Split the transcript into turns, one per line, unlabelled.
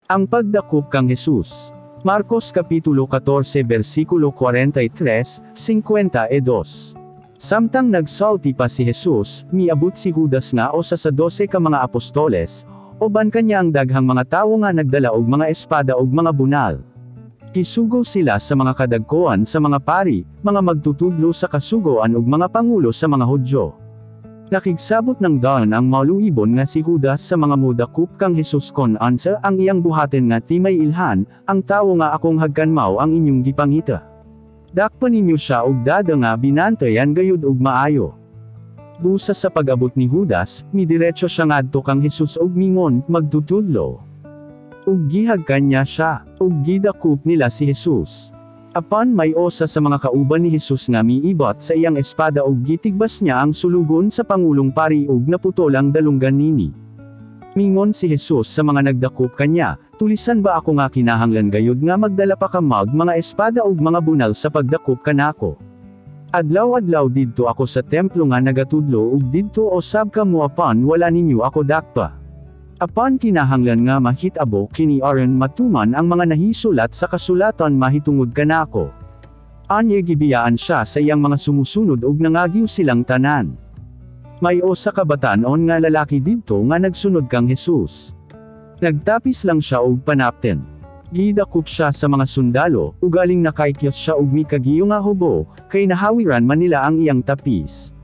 Ang pagdakop kang Jesus. Marcos Kapitulo 14 versikulo 43, 52. Samtang nagsulti pa si Jesus, miabot si Judas nga usa sa 12 ka mga apostoles, uban kanya ang daghang mga tawo nga nagdala og mga espada ug mga bunal. Gisugo sila sa mga kadagkoan sa mga pari, mga magtutudlo sa kasugoan ug mga pangulo sa mga Hudyo. Nakigsabot nang daon ang maluibon nga si Judas sa mga modakop kang Jesus kon unsa ang iyang buhaton nga timay ilhan, "Ang tawo nga akong hagkan mao ang inyong gipangita. Dakpa ninyo siya og dada nga binantayan gayud og maayo." Busa sa pag-abot ni Judas, midiretso siya ngadto kang Jesus ug mingon, "Magtutudlo." Ug gihagkan niya siya, ug gidakop nila si Jesus. Apan may usa sa mga kauban ni Jesus nga miibot sa iyang espada ug gitigbas niya ang sulugon sa pangulong pari ug naputol ang dalunggan nini. Mingon si Jesus sa mga nagdakop kanya, "Tulisan ba ako nga kinahanglan gayud nga magdala pa kamog mga espada ug mga bunal sa pagdakop kanako? Adlaw-adlaw didto ako sa templo nga nagatudlo ug didto usab kamo apan wala ninyo ako dakpa. Apan kinahanglan nga mahitabo kini aron matuman ang mga nahisulat sa kasulatan mahitungod kanako." Anya gibiyaan siya sa iyang mga sumusunod ug nangagiw silang tanan. May usa ka batan-on nga lalaki didto nga nagsunod kang Jesus. Nagtapis lang siya og panapton. Gidakop siya sa mga sundalo, ugaling nakaikyos siya og mikagiyo nga hubo, kay nahawiran man nila ang iyang tapis.